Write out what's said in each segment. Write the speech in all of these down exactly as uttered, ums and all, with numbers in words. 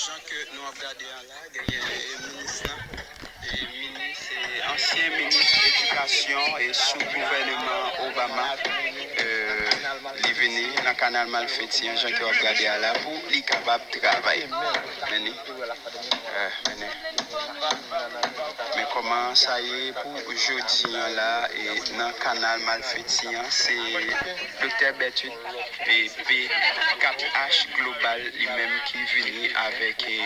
Jan ke nou ap gade a la, genyen, e, minis lan, e, minis, e, ansyen minis edikasyon, e, sou gouvèneman Obama, e, li vini nan kanal Malfeti an, jan ke w ap gade a la, pou li kapab travay. Men ni, e, men ni. Men kòman sa ye pou jodi an la, e, nan kanal Malfeti an, se Doktè Bertrude, e, P kat H Global, li menm ki vini avèk, e,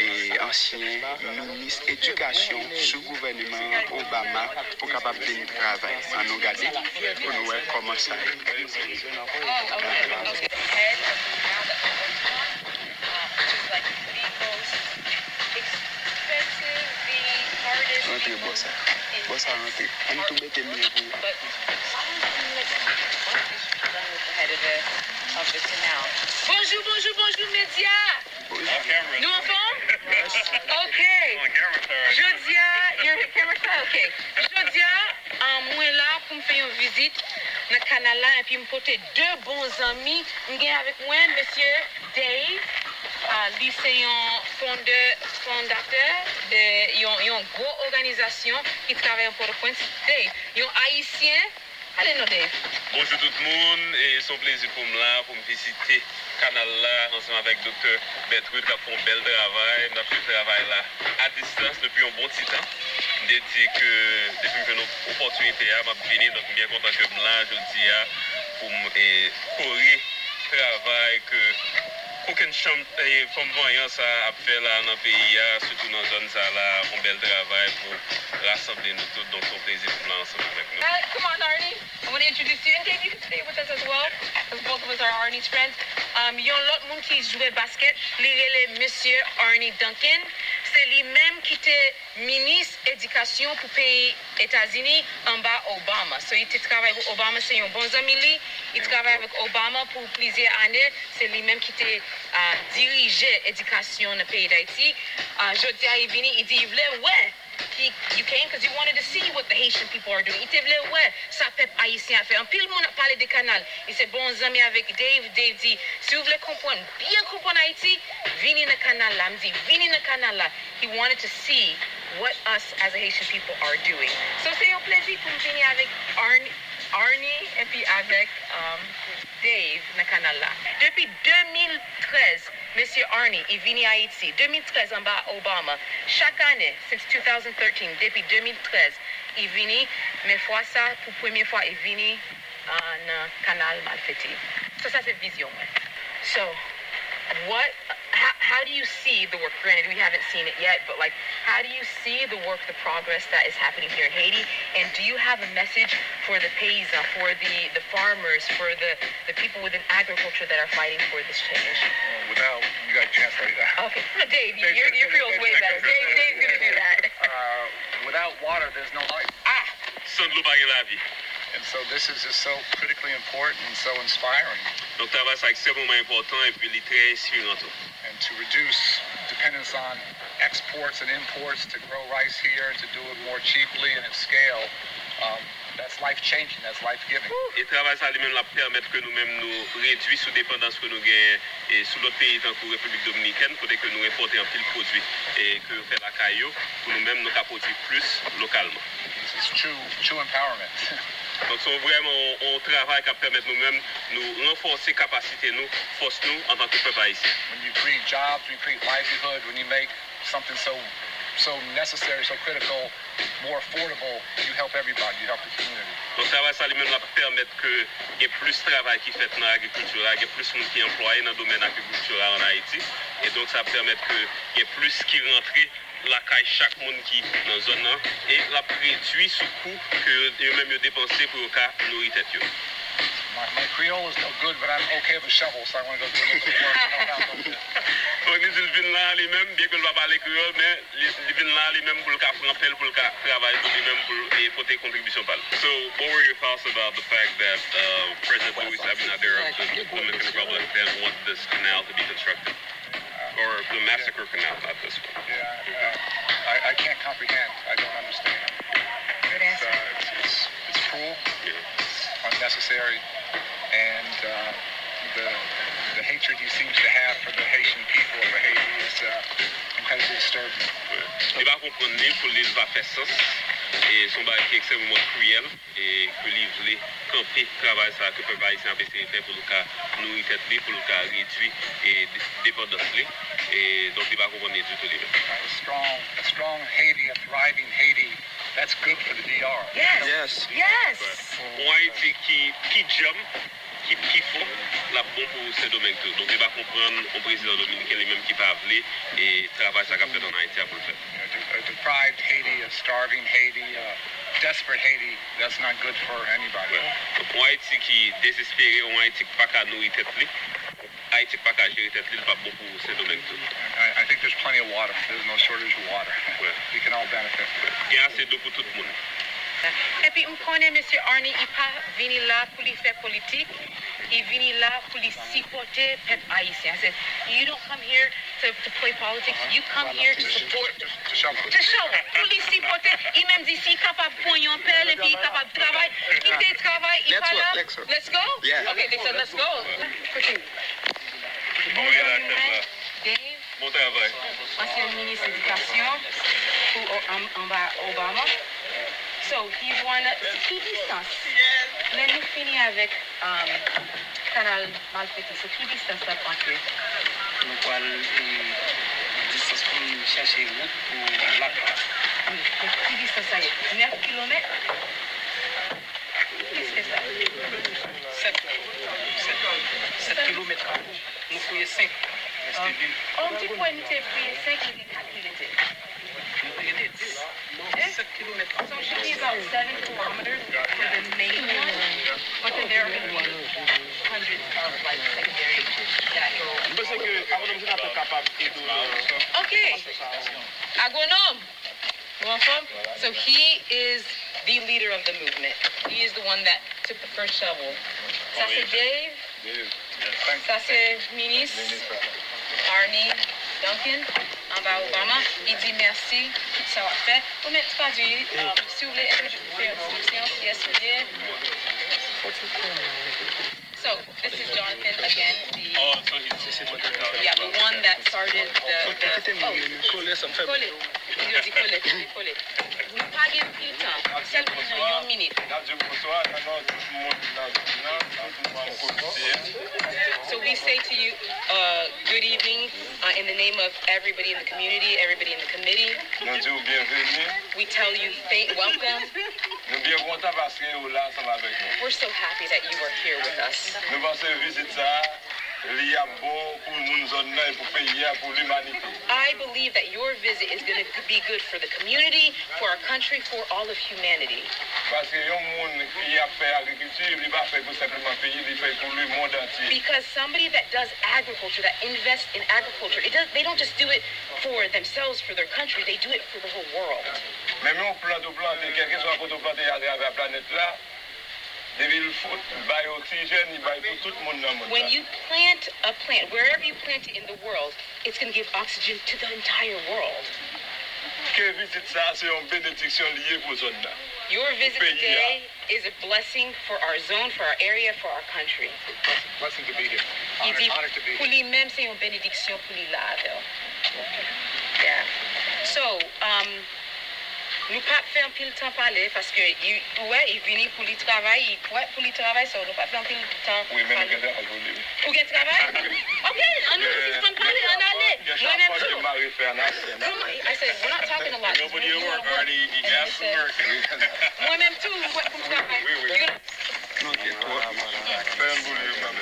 e, ansyen minis edikasyon sou gouvèneman Obama pou kapab vin travay. Ann nou gade pou nou wè kòman sa ye. Rantre bò sa. Bò sa rantre. Ann tou mete mi an pou yo. Bonjou, bonjou, bonjou, medya! Nou anfòm? Ok. Jodi a, you're on camera? Ok. Jodi a, ah, mwen la pou m fè yon vizit nan kanal la, epi m pote de bon zanmi. M gen avèk mwen mesye Dave. Ah, li se yon fondè, fondatè de yon, yon gwo òganizasyon ki travay an Pòtoprens. Dave, yon Ayisyen. Ale non, Dave. Bonjou tout moun, e se yon plezi pou m la, pou m vizite kanal la ansanm avèk Doktè Bertrude k ap fè yon bèl travay. M ap swiv travay la a distans depi yon bon ti tan. M te di ke depi m jwenn op-, opòtinite a, m ap vini. Donk, m byen kontan ke m la jodi a pou m, e, kore travay ke kokenn chanm, e, fanm vanyan sa ap fè la nan peyi a, sitou nan zòn sa la, yon bèl travay pou rasanble nou tout. Donk, se yon plezi pou m la ansanm avèk nou. Uh, come on, Arnie. I want to introduce you, and Dave, you can stay with us as well, because both of us are Arnie's friends. Um, yon lòt moun ki jwe basket, li rele Mesye Arnie Duncan. Se li menm ki te minis edikasyon pou peyi Etazini anba Obama. So, li te travay pou Obama, se yon bon zanmi li. Li travay avèk Obama pou plizyè ane. Se li menm ki te, ah, dirije edikasyon nan peyi Dayiti. Ah, jodi a, li vini, li di li vle wè ki, you came 'cause you wanted to see what the Haitian people are doing. Li te vle wè sa pèp ayisyen ap fè. Anpil moun ap pale de kanal. Li se bon zanmi avèk Dave. Dave di, si w vle konprann, byen konprann Ayiti, vini nan kanal la. M di, vini nan kanal la. He wanted to see what us as a Haitian people are doing. So, se yon plezi pou m vini avèk Arnie, Arnie, epi avèk, um, Dave nan kanal la. Depi de mil trèz, Mesye Arnie, li vini Ayiti. De mil trèz anba Obama. Chak ane, since two thousand thirteen, depi de mil trèz, li vini. Men fwa sa, pou premye fwa, li vini, ah, nan kanal Malfeti. So, sa se vizyon mwen. So, what, how, how do you see the work? Granted, we haven't seen it yet, but, like, how do you see the work, the progress that is happening here in Haiti? And do you have a message for the paysan, for the, the farmers, for the, the people within agriculture that are fighting for this change? Without, you got to translate that. Okay. No, Dave, you, your, your Creole is way better. Dave, Dave's gonna do that. Uh, without water, there's no life. Ah! San dlo pa gen lavi. And so this is just so critically important and so inspiring. Donk, travay sa ekstrèmeman enpòtan epi li trè enspiran tou. And to reduce dependence on exports and imports, to grow rice here and to do it more cheaply and at scale, um, that's life changing, that's life giving. E travay sa li menm l ap pèmèt ke nou menm nou redui sou depandans ke nou genyen, e, sou lòt peyi tankou Repiblik Dominikèn, kote ke nou enpòte anpil pwodui, e, ke yo fè lakay yo, pou nou menm nou ka pwodui plis lokalman. This is true, true empowerment. Donk, se vrèman yon, yon travay k ap pèmèt nou menm nou ranfòse kapasite nou, fòs nou antanke pèp ayisyen. When you create jobs, when you create livelihood, when you make something so, so necessary, so critical, more affordable, you help everybody, you help the community. Donk, travay sa li menm l ap pèmèt ke gen plis travay ki fèt nan agrikilti a, gen plis moun ki anplwaye nan domèn agrikilti a ann Ayiti. E donk, sa ap pèmèt ke gen plis ki rantre lakay chak moun ki nan zòn nan, e l ap redui sou kou ke yo, yo menm yo depanse pou yo ka nouri tèt yo. My, my Creole is no good, but I'm okay with a shovel, so I wanna go do a little bit of work. Donk, li di l vin la li menm, byen ke l pa pale kreyòl, men li, li vin la li menm pou l ka pran pèl, pou l ka travay pou li menm, pou l, e, pote kontribisyon pa l. So, what were your thoughts about the fact that, uh, President Luis Abinader of the Dominican Republic then want this canal to be constructed? Or the massacre canal, not this one. Yeah, uh, I, I can't comprehend. I don't understand. It's, uh, it's, it's, it's cruel. Yeah. It's unnecessary. And, uh, the, the hatred he seems to have for the Haitian people of Haiti is Li pa konprann li, pou li, li pa fè sans. E se yon bagay ki ekstrèmeman kriyèl, e ke li vle kanpe travay sa a ke pèp ayisyen ap eseye fè pou l ka nouri tèt li, pou l ka redui, e, de-, depandans li. E donk, li pa konprann li ditou li menm. A strong, a strong Haiti, a thriving Haiti, that's good for the D R. Yes. Yes. Yon Ayiti ki, ki djanm, ki pi fò, l ap bon pou Sendomeng tou. Donk, li pa konprann yon prezidan dominiken li menm ki pa vle, e, travay sa k ap fèt ann Ayiti a pou l fèt. A de-, a deprived Haiti, a starving Haiti, a desperate Haiti, that's not good for anybody. Yon Ayiti ki dezespere, yon Ayiti ki pa ka nouri tèt li, Ayiti ki pa ka jere tèt li, li p ap bon pou Sendomeng tou. I, I think there's plenty of water. There's no shortage of water. We can all benefit. Gen ase dlo pou tout moun. Epi m konnen mesye Arnie, li pa vini la pou li fè politik, li vini la pou li sipòte pèp ayisyen. I said, you don't come here to, to play politics, you come here to support, to show up. Pou li sipòte, li menm di si li kapab pran yon pèl epi li kapab travay, kite travay, li pa la. Let's go? Yeah. Okay, they said, let's go. Continue. Bon travay. Dave, ansyen minis edikasyon pou, anba Obama. So, he's one, ki distans? Lè nou fini avèk, um, kanal Malfete, se ki distans l ap antre? Nou pral, e, distans pou n chache wout pou lakay. Ki distans sa ye? Nèf kilomèt? Plis ke sa. Sèt, sèt, sèt kilomèt. Nou fouye senk. Reste de. Oh, m te kwè nou te fouye senk, nou te kat ki rete. Nou te rete dis. Sèt kilomèt. So it should be about seven kilometers for the main one, but then there are gonna be hundreds of, like, secondary that go. M panse ke avan nou kapab ede w nan. Ok. Agwonòm! Nou anfòm? So he is the leader of the movement. He is the one that took the first shovel. Sa se Dave. Sa se minis Arnie Duncan anba Obama. Li di mèsi tout sa w ap fè. Ou mèt tradui, um, si w vle, fè yon ti yes ou ye. So, this is Jonathan again, the, yeah, the one that started the, the, oh, kole, yo di kole, kole, kole. Nou pa gen anpil tan, sèlman nan yon minit. So we say to you, uh, good evening, uh, in the name of everybody in the community, everybody in the committee. Nou di w byenveni. We tell you thank, welcome. Nou byen kontan paske w la ansanm avèk nou. We're so happy that you are here with us. Nou panse vizit sa a, li ap bon pou moun zòn nan e pou peyi a, pou limanite. I believe that your visit is gonna be good for the community, for our country, for all of humanity. Paske yon moun ki ap fè agrikilti, li pa fè pou senpleman peyi, li fè pou lemonn antye. Because somebody that does agriculture, that invests in agriculture, it does, they don't just do it for themselves, for their country, they do it for the whole world. Menm yon plant ou plante, kèlkeswa kote ou plante atravè planèt la, depi l fou, bay oksijèn, li bay pou tout moun nan mond la. When you plant a plant, wherever you plant it in the world, it's gonna give oxygen to the entire world. Ke vizit sa a se yon benediksyon li ye pou zòn nan. Your visit today is a blessing for our zone, for our area, for our country. Blessing to be here. Li di, pou li menm, se yon benediksyon pou li la avè w. Yeah. So, um, nou p ap fè anpil tan pale, paske ou wè, li vini pou li travay, li prè pou li travay, so nou p ap fè anpil tan pale. Wi, men nou gen travay pou li. Ou gen travay? Ok, ann nou sispann pale, ann ale. Mwen menm tou. Come on, I said, we're not talking a lot. Nobody at work already, you got some work. Mwen menm tou, mwen prè pou m travay. Wi, wi. Nou gen twòp. Fè yon boul yo, mwen.